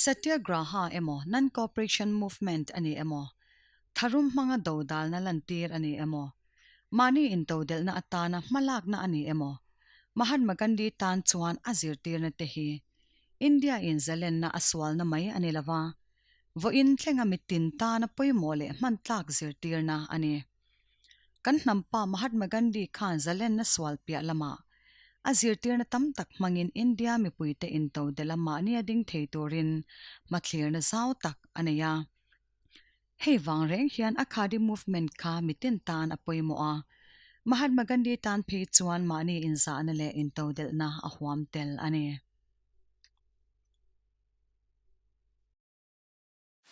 Satyagraha emaw Non-Cooperation Movement a ni emaw, tharum hmanga dodalna lantir a ni emaw, mahni intodelhna atana hmalakna a ni emaw, Mahatma Gandhi tan chuan a zirtirna te hi India in zalenna a sualna mai a ni lova, vawiin thlenga mitin tana pawimawh leh hmantlak zirtirna a ni. Kan hnampa Mahatma Gandhi khan zalenna sual piah lamah a zirtirna tam tak hmangin India mipuite intodelh a mahni a ding thei turin hmathlirna zau tak a nei a. Hei vang reng hian a Khadi movement kha mitin tan a pawimawh a, Mahatma Gandhi tan phei chuan mahni inzahna leh intodelhna a huam tel a ni.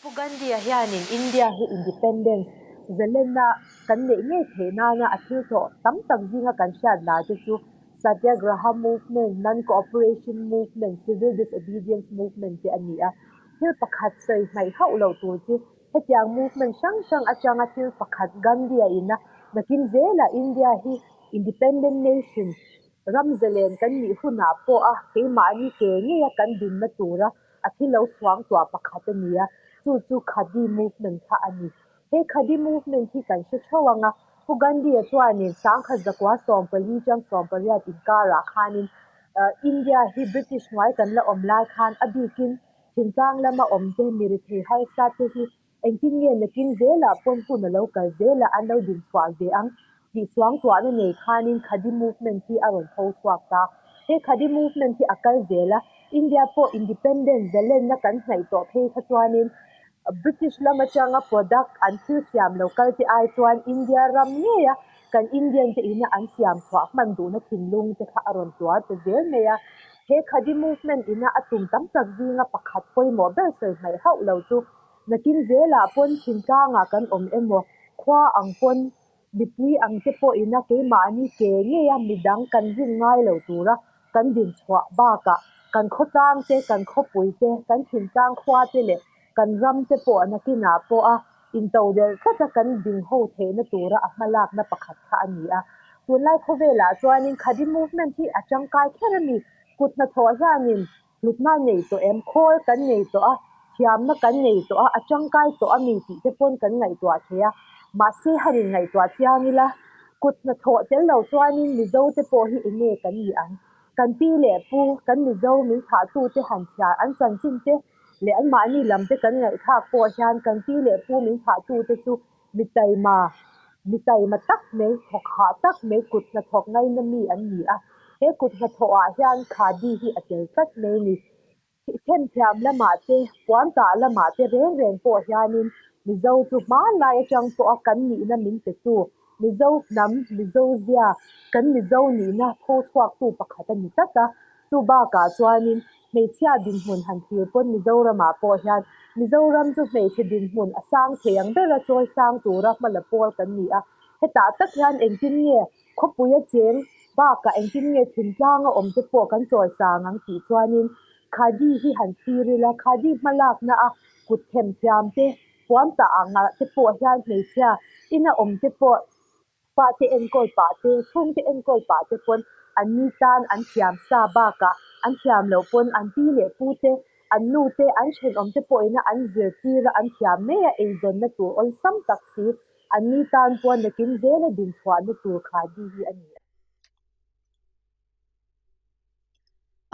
Pu Gandhi-a hianin India hi independence, zalenna, kan neih ngei theih nana a thil thawh tam tak zinga kan hriat lar te chu Satyagraha movement, Non-cooperation movement, Civil disobedience movement te a ni a. Thil pakhat sawi hnaih hauh loh tur chu hetiang movement hrang hrang atanga thil pakhat Gandhi-a ina nakin zelah India hi independent nation, ram zalen kan nih hunah pawh a keimahni ke ngeia kan dinna tura a thil lo suang tuah pakhat a ni a, chu chu Khadi movement kha a ni. He Khadi movement hi kan hre theuh ang a, Pu Gandhi-a chuanin 1914 chang 18 inkarah khanin India hi British hnuai kan la awm lai khan a bikin thingtlang lama awmte mi rethei harsa te hi Engtin nge nakin zelah pawn hun a lo kal zelah an lo din chhuah ve ang tih suangtuahna nei khanin Khadi movement hi a rawn tho chhuak ta. He Khadi movement hi a kal zel a, India pawh independence zalenna kan hnaih tawh phei kha chuanin British lam atanga product an thil siam lo kal te ai chuan India ram ngeia kan Indian te ina an siam chhuah hman duhna thinlung te kha a rawn tuar ta zel mai a. He Khadi movement ina a tum tam tak zinga pakhat pawimawh ber sawi hnaih hauh lo chu Nakin zelah pawn thingtlangah kan awm emaw, khua ang pawn, mipui ang te pawhin a keimahni ke ngeia midang kan rin ngai lo tura kan dinchhuah bakah kan khawtlang te, kan khawpui te, kan thingtlang khua te leh kan ram te pawh nakinah pawh a intodelh tlata kan ding ho theihna tura a hmalakna pakhat kha a ni a. Tunlai khawvelah chuanin Khadi movement hi a tangkai kher a ni. Kut hnathawh hianin Hlutna nei tawh em? Khawl kan nei tawh a, thiamna kan nei tawh a, a tangkai tawh a mi tih te pawn kan ngaihtuah thei a. Mahse han in ngaihtuah chiang ila, kut hnathawh tel lo chuanin Mizo te pawh hi eng nge kan nih ang? Kan pi leh pu, kan Mizo min thahtu te han chhiar an chanchin te leh anmahni lam te kan ngaihthlak pawh hian kan pi leh pu min thahtu te chu mi taima, mi taima tak mai, thawk hah tak mai, kut hnathawk ngaina mi an ni a. He kut hnathawhah hian khadi hi a tel tlat mai a ni. Themthiam lamah te, puan tah lamah te reng reng pawh hianin Mizo chu hmanlai atang pawha kan nihna min petu, Mizo hnam, Mizo zia, kan Mizo nihna tho chhuaktu pakhat a ni tlat a. Chu bakah chuanin hmeichhia dinhmun han thlir pawn Mizoramah pawh hian Mizoram chu hmeichhe dinhmun a sang thei ang bera chawi sang tura hma la pawl kan ni a. Hetah tak hian engtin nge khawpuia cheng bakah engtin nge thingtlanga awm te pawh kan chawi sang ang tih chuanin Khadi hi han thlir ila, Khadi hmalakna a kut themthiam te, puan tah angah te pawh hian hmeichhia ina awm te pawh Pate enkawl pah te, chhungte enkawl pah te pawn an ni tan an thiam sa bakah an thiam loh pawn an pi leh pu te, an nu te, an thenawm te pawhina an zirtir a an thiam mai a eizawnna tur awlsam tak si an ni tan pawn nakin zela dinchhuahna tur khadi hi a ni.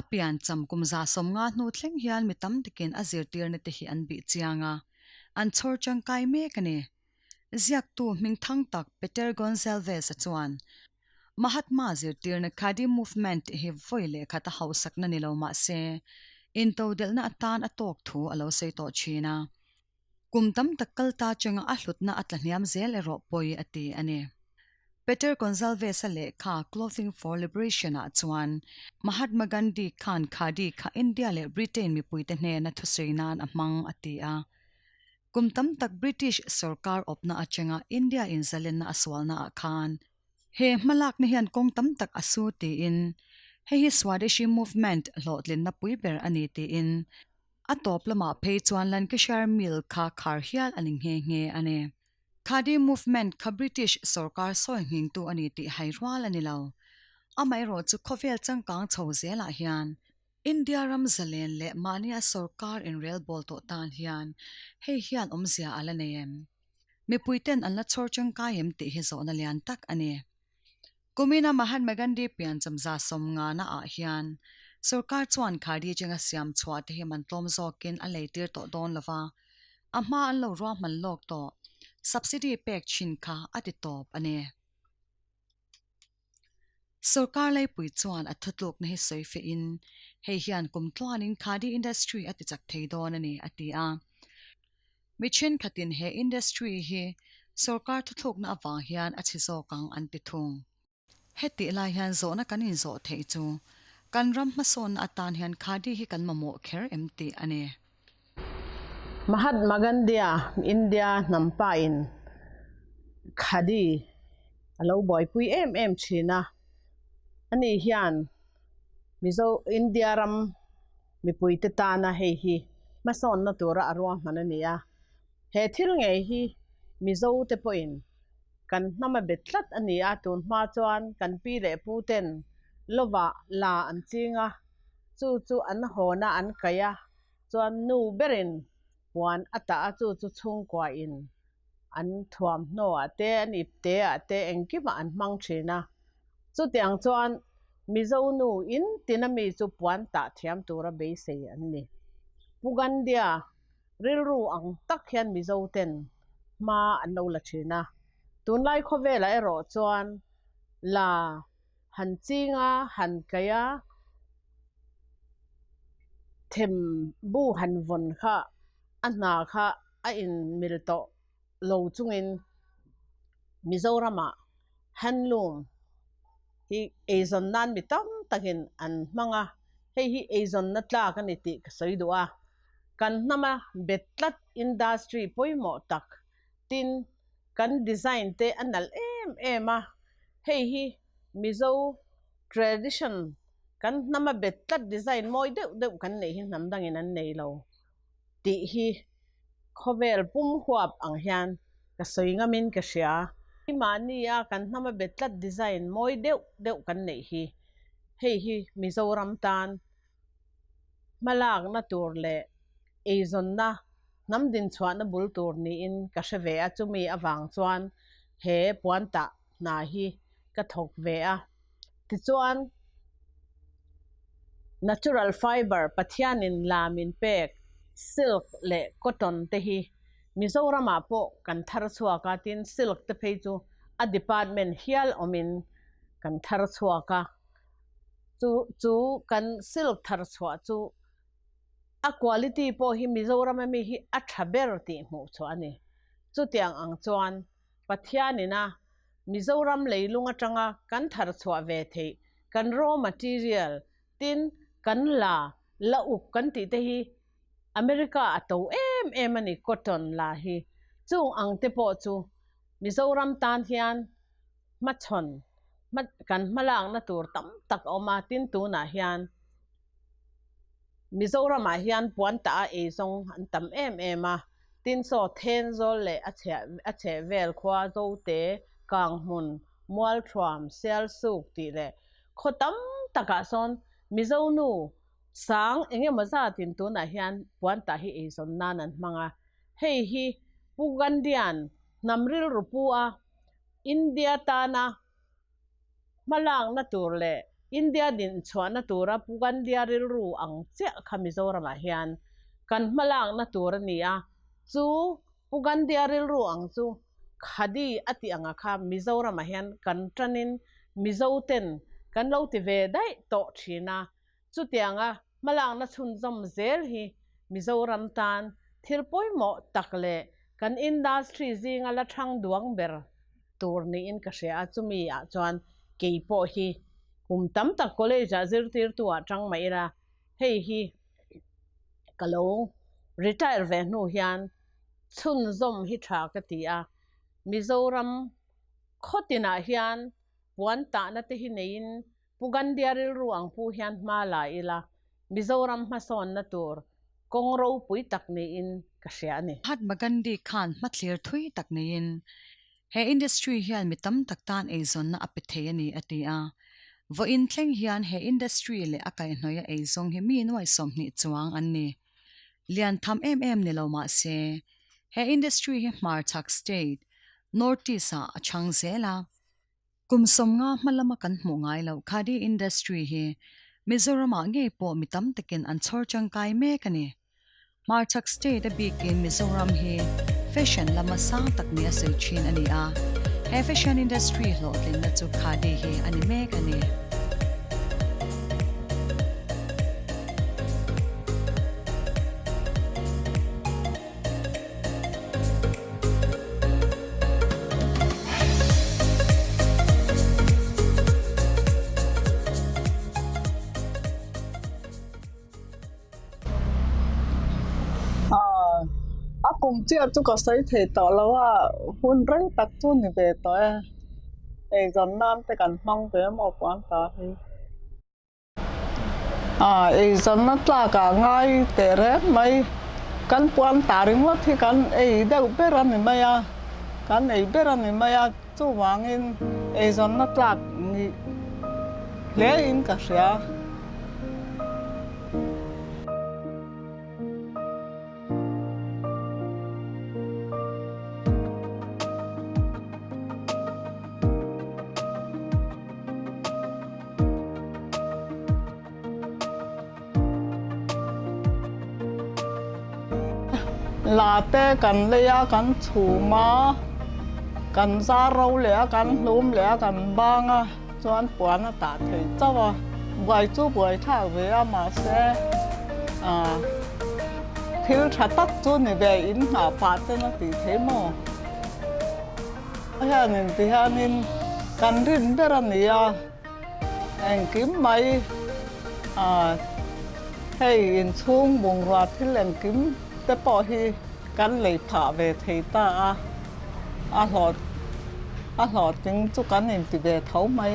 A pian cham kum 150 hnu thleng hian mi tam takin a zirtirna te hi an bih chiang a, an chhawr tangkai mek a ni. Ziaktu hming thang tak Peter Gonsalves-a chuan, Mahatma zirtirna Khadi movement hi vawi leh khat a hauhsakna ni lo mah se, intodelhna atan a tawk thu a lo sawi tawh thin a. Kum tam tak kal ta changa a hlutna a tlahniam zel erawh pawi a ti a ni. Peter Gonsalves-a lehkha Clothing for Liberation-ah chuan Mahatma Gandhi khan Khadi kha India leh Britain mipuite hnena thusawi nan a hmang a ti a. Kum tam tak British sorkar awpna atanga India in zalenna a sualna ah khan he hmalakna hian kawng tam tak a su tiin hei hi Swadeshi movement hlawhtlinna pui ber a ni tiin a tawp lamah phei chuan Lancashire Mill kha khar hial a ni nghe nghe a ni. Khadi movement kha British sorkar sawi nghingtu a ni tih hai rual a ni lo. Amaherawhchu khawvel changkang chho zelah hian. India ram zalen leh mahnia sorkar inrelbawl tawh tan hian hei hian awmzia a la nei em? Mipuiten an la chhawr tangkai em tih hi zawhna lian tak a ni. Kumina Mahatma Gandhi piancham 50 na ah hian sorkar chuan khadi chenga siam chhuah te hi man tlawm zawkin a lei tir tawh dawn lova, a hma an lo ruahman lawk tawh subsidy pek thin kha a ti tawp a ni. Sorkar laipui chuan a thutlukna hi sawi fehin hei hian kum tluanin khadi industry a ti chak thei dawn a ni a ti a. Mi thenkhatin he industry hi sorkar thuthlukna avang hian a chhe zawk ang an ti thung. Hetih lai hian zawhna kan inzawh theih chu kan ram hmasawnna atan hian khadi hi kan mamawh kher em tih a ni. Mahatma Gandhi-a India hnam pain khadi a lo buaipui em em thin a, ani hian Mizo India ram mipuite tana hei hi hmasawnna tura a ruahman a ni a. He thil ngei hi Mizo te pawhin kan hnam a bet tlat a ni a, tun hma chuan kan pi leh pu ten lovah la an ching a, chu chu an hawn a an kaih a, chuan nu berin puan a tah a, chu chu chhungkua in an thuamhnaw ah te an ip te ah te engkimah an hmang thin a, chutiang chuan Mizo nu in tina mi chu puan tah thiam tura beisei an ni. Pu Gandhia rilru ang tak hian Mizo ten hma an lo la thin a, tunlai khawvelah erawh chuan la han ching a, han kaih a, them bu han vawn kha a hna kha a inmil tawh lo chungin Mizoramah handloom hi eizawn nan mi tam takin an hmang a, hei hi eizawnna tlak a ni tih ka sawi duh a, kan hnama bet tlat industry pawimawh tak tin kan design te a nalh em em a, hei hi Mizo tradition kan hnama bet tlat design mawi deuh deuh kan neih hi hnam dangin an nei lo tih hi khawvel pum huap ang hian ka sawi ngamin ka hria. Mahni a kan hnama bet tlat design mawi deuh deuh kan neih hi hei hi Mizoram tan hmalakna tur leh eizawnna hnam dinchhuahna bul tur niin ka hre ve a, chumi avang chuan he puantah hna hi ka thawk ve a. Tichuan, natural fibre Pathianin la min pek silk leh cotton te hi Mizoramah pawh kan thar chhuak a, tin silk te phei chu a department hial awmin kan thar chhuak a. Chu chu kan silk thar chhuah chu a quality pawh hi Mizoram ami hi a tha ber tih hmuh chhuah a ni. Chutiang ang chuan Pathianina Mizoram leilung atanga kan thar chhuah ve theih kan raw material tin kan la la uk kan tih te hi America a to em em a ni cotton la hi. Chung ang te pawh chu Mizoram tan hian hmachhawn kan hmalakna tur tam tak a awm a, tin tunah hian Mizoramah hian puan tah a ei zawng an tam em em a, tin saw Thenzawl leh a chheh a chheh vel khua Zote, Kanghmun, Mualthuam, Sialsuk tih leh khaw tam takah sawn Mizo nu sang eng emaw zatin tunah hian puan tah hi eizawn nan an hmang a, hei hi Pu Gandhian hnam rilru pu a India tana hmalakna tur leh India dinchhuahna tura Pu Gandhia rilru ang chiah kha Mizoramah hian kan hmalakna tur a ni a, chu Pu Gandhia rilru ang chu Khadi a tih anga kha Mizoramah hian kan tanin Mizoten kan lo ti ve daih tawh thin a, chutianga hmalakna chhunzawm zel hi Mizoram tan thil pawimawh tak leh kan industry zinga la thang duang ber tur niin ka hria a, chumi ah chuan kei pawh hi kum tam tak college ah zirtirtu ah tang mah ila hei hi ka lo retire ve hnu hian chhunzawm hi tha ka ti a, Mizoram khaw tinah hian puan tahna te hi neiin Pu Gandhia rilru ang pu hian hma la ila, Mizoram hmasawnna tur kawng ropui tak niin ka hria a ni. Mahatma Gandhi khan hmathlir thui tak neiin he industry hian mi tam tak tan eizawnna a pe thei a ni a ti a. Vawiin thleng hian he industry leh a kaihhnawih a eizawng hi mi nuai 20 chuang an ni. Lian tham em em ni lo mah se, he industry hi hmarchhak state, North East ah a chhang zel a. Kum 50 hma lama kan hmuh ngai loh Khadi industry hi Mizoramah ngei pawh mi tam takin an chhawr tangkai mek a ni. Hmarchhak state a bikin Mizoram hi fashion lama sang tak nia sawi thin a ni a, he fashion industry hlawhtlinna chu Khadi hi a ni mek a ni. A kum chiah chu ka sawi thei tawh lo a, hun rei tak chu ni ve tawh e. Eizawn nan te kan hmang ve maw puan ta hi. Eizawnna tlak ah ngai teh reng mai. Kan puan ta ringawt hi kan ei deuh ber a ni mai a, kan ei ber a ni mai a. Chuvangin eizawnna tlak ni hle in ka hria. La te kan lei a, kan chhum a, kan zar ro leh a, kan hlum leh a, kan bang a, chuan puan a tah thei chauh a. Buai chu buai thlak ve a, mahse ah thil tha tak chu ni ve in nghah pah ten a tih thei maw? Hianin tihianin kan rin ber a ni a. Engkim mai ah hei inchhung bungrua thil engkim te pawh hi kan lei phah ve thei ta a, a hlawh a hlawhtling chu kan inti ve tho mai.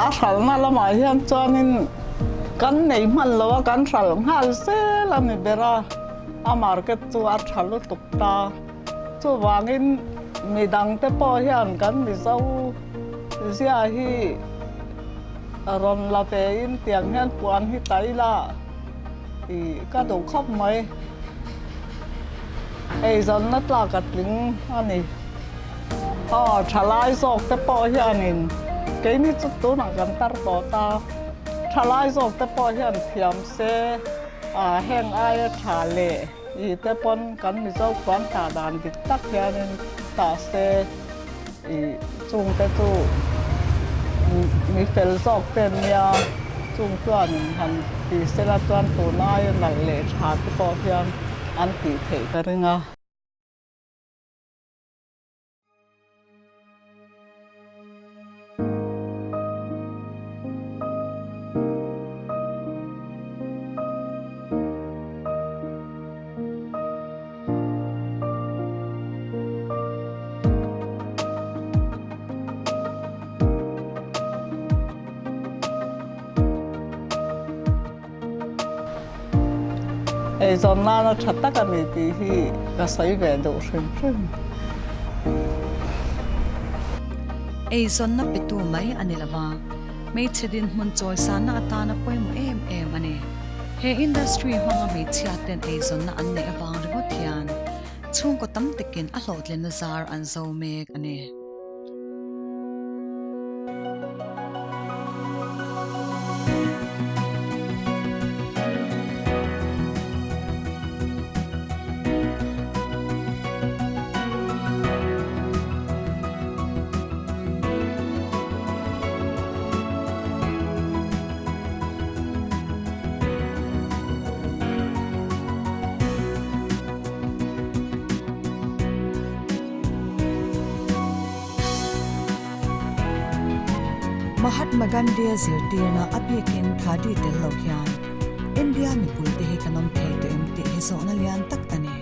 A hralhna lamah hian chuanin kan nei hman lo a, kan hralh nghal zel a ni ber a, a market chu a tha lutuk ta. Chuvangin midangte pawh hian kan Mizo zia hi rawn la vein tiang hian puan hi ta ila tih ka duh khawp mai. Eizawnna tlak a tling a ni. Aw, thalai zawk te pawh hianin keini chu tunah kan tar tawh ta. Thalai zawk te pawh hian thiam se a heng aia tha leh i te pawn kan Mizo khuan tah dan dik tak hianin tah se i chung te chu mi fel zawk te an nia. Chung chuanin han ti sela chuan tun aia nalh leh tha te pawh hian an tih theih ka ring a. Eizawn nana tha tak a ni tih hi ka sawi ve duh hrim hrim. Eizawnna petu mai a ni lova, hmeichhe dinhmun chawisanna atana pawimawh em em a ni. He industry hmanga hmeichhia ten eizawnna an neih avang ringawt hian chhungkaw tam takin a hlawhtlinna zar an zo mek a ni. Mahatma Gandhi-a zirtirna a bikin Khadi tel lo hian India mipuite hi kan awm thei tawh em tih hi zawhna lian tak a ni.